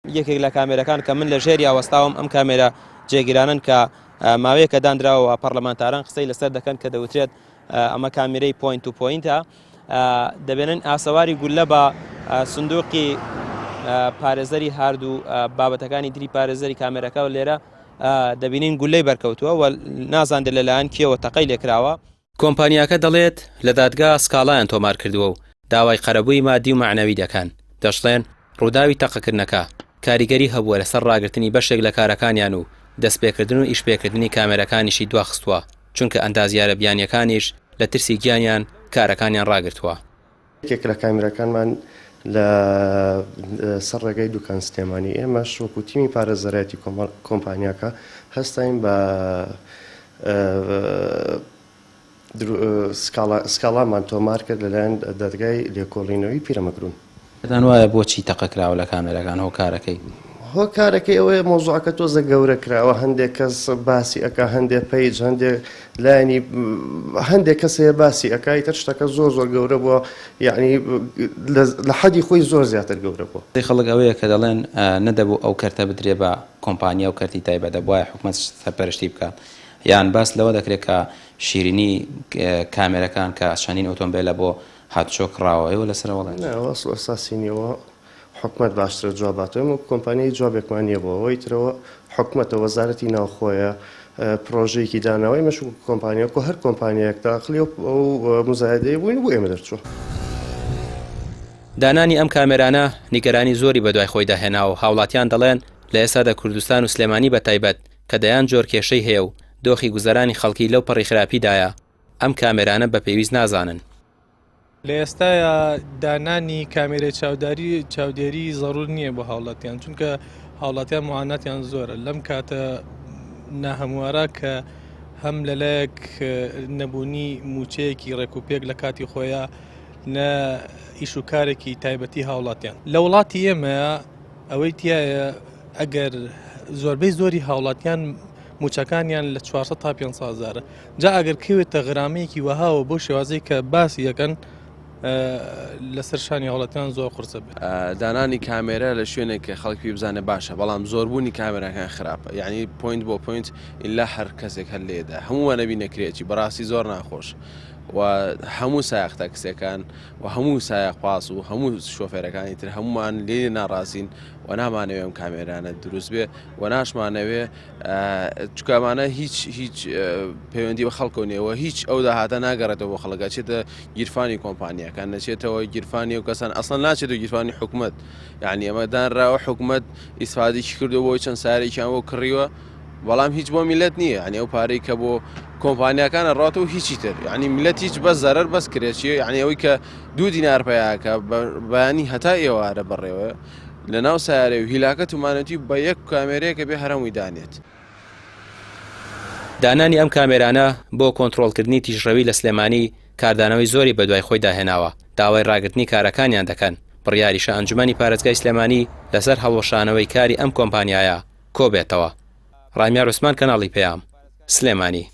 یەکێک لە کامێرەکان کە من لە ژێریا وەستاوم ئەم کامێرە جێگیرانەن کە ماوەیەکە دانراوە پەرلەمانتاران قسەی لەسەر دەکەن کە دەوترێت ئەمە کامیرەی point to point ە دەبێنن ئاسەواری گولە بە سندوقی پارێزەری هارد و بابەتەکانی تری پارێزەری کامێرەکە و لێرە دەبینین گولەی بەرکەوتووە و نازاندێت لەلایەن کێوە تەقەی لێکراوە. کۆمپانیاکە دەڵێت، لە دادگا سکاڵایان تۆمارکردووە و داوای قەرەبووی مادی و مەعنەوی دەکەن، دەشڵێن، ڕووداوی تەقەکردنەکە کاریگەری هەبووە لەسەر ڕاگرتنی بەشێک لە کارەکانیان و دەستپێکردن و ئیشپێکردنی کامێرەکانیشی دواخستووە، چونکە ئەندازیارە بیانییەکانیش لە ترسی گیانیان کارەکانیان ڕاگرتووە. یەکێک لە کامیراکانمان لە سەر ڕێگای دوکان سلێمانی ئێمەش وەکو تیمی پارێزەرایەتی کۆمپانیاکە هەستاین بە سکاڵامان تۆمار کرد لەلایەن دادگای لێکۆڵینەوەی پیرەمەگرون. پێتان وایە بۆچی تەقە کراوە لە کامێراکان هۆکارەکەی؟ هۆکارەکەی ئەوەیە مەوزوعەکە تۆزە گەورە کراوە هەندێک کەس باسی ئەکا هەندێک page هەندێک لایەنی هەندێک کەس هەیە باسی ئەکا ئیتر شتەکە زۆر زۆر گەورە بووە یعنی لە حەدی خۆی زۆر زیاتر گەورە بووە. قسەی خەڵک ئەوەیە کە دەڵێن نەدەبوو ئەو کەرتە بدرێ بە کۆمپانیا و کەرتی تایبەت دەبوایە حکومەت سەرپەرشتی بکات یان باس لەوە دەکرێت کە شیرینی کامێرەکان کە چەندین ئۆتۆمبێلە بۆ هاتوچۆ کڕاوە ئێوە لەسەر ئەوە نا ئەوە ئەسڵ و ئەساسی نیە وە حکومەت باشترە جواب باتەوە ئێمە وەکو کۆمپانیا هیچ جوابێکمان نیە بۆ ئەوە ئیتر ئەوە حکومەتە وەزارەتی ناوخۆیە پرۆژەیەکی داناوە ئێمەش وەکو کۆمپانیا وەکو هەر کۆمپانیایەک داخلی ئەو موزایەدەیە بووین بۆ ئێمە دەرچووە. دانانی ئەم کامێرانە نیگەرانی زۆری بەدوای خۆیدا هێناوە و هاوڵاتیان دەڵێن لە ئێستادا کوردستان و سلێمانی بەتایبەت کە دەیان جۆر کێشەی هەیە و دۆخی گوزەرانی خەڵکی لەو پەڕی خراپیدایە ئەم کامێرانە بە پێویست نازانن. لە ئێستایا دانانی کامێرەی چاوداری چاودێری زەرور نییە بۆ هاوڵاتیان چونکە هاوڵاتیان معاناتیان زۆرە لەم کاتە ناهەموارە کە هەم لەلایەک نەبوونی موچەیەکی ڕێکوپێک لە کاتی خۆیان نە ئیش و کارێکی تایبەتی هاوڵاتیان لە وڵاتی ئێمە ئەوەی تایە ئەگەر زۆربەی زۆری هاوڵاتیان موچەکانیان لە 400 تا 500 هزارە جا ئەگەر کەوێتە غرامەیەکی وەهاوە بەو شێوازەی کە باسی ئەکەن لەسەر شانی هاوڵاتیان زۆر قورسە بێت. دانانی کامێرا لە شوێنێک کە خەڵک پێی بزانێت باشە بەڵام زۆربوونی کامێراکان خراپە یعنی point بۆ point ئیلا هەر کەسێک هەر لێدا هەموو نەبی نەکرێتی بەڕاستی زۆر ناخۆش و هەموو سایەق تاکسیەکان و هەموو سایەق پاس و هەموو شۆفێرەکانی تر هەمومان لێ ناڕازین و نامانەوێ ئەم کامێرانە دروست بێ و ناشمانەوێ چونکە ئەمانە هیچ هیچ پەیوەندی بە خەڵکەوە نییە هیچ ئەو داهاتە ناگەڕێتەوە بۆ خەڵک ئەچێتە گیرفانی کۆمپانیاکان نەچێتەوە گیرفانی و کەسان ئەسڵەن ناچێتەوە گیرفانی حکومت یعنی ئەمە دانراوە حکومت ئیسفادێکی کردو بۆی چەند سارێکیان بۆ کڕیوە بەڵام هیچ بۆ میلەت نییە یعنی ئەو پارەی کە بۆ کۆمپانیاکانە ڕاتەوە هیچی تر یعنی میلەت هیچ بەس زەرەر بەس کرێچیە یعنی ئەوەی کە دوو دینار پیاکە بەیانی هەتا ئێوارە بەڕێوە لەناو سەیارەی و هیلاکەت و مانەتی بە یەک کامێرەیەکە بێ هەرەمووی دانێت. دانانی ئەم کامێرانە بۆ کۆنتڕۆڵکردنی تیژڕەوی لە سلێمانی کاردانەوەی زۆری بەدوای خۆیدا هێناوە، داوای ڕاگرتنی کارەکانیان دەکەن، بڕیاریشە ئەنجومەنی پارێزگای سلێمانی لەسەر هەڵوەشانەوەی کاری ئەم کۆمپانیایە کۆبێتەوە. ڕامیار عوسمان کەناڵی پەیام، سلێمانی.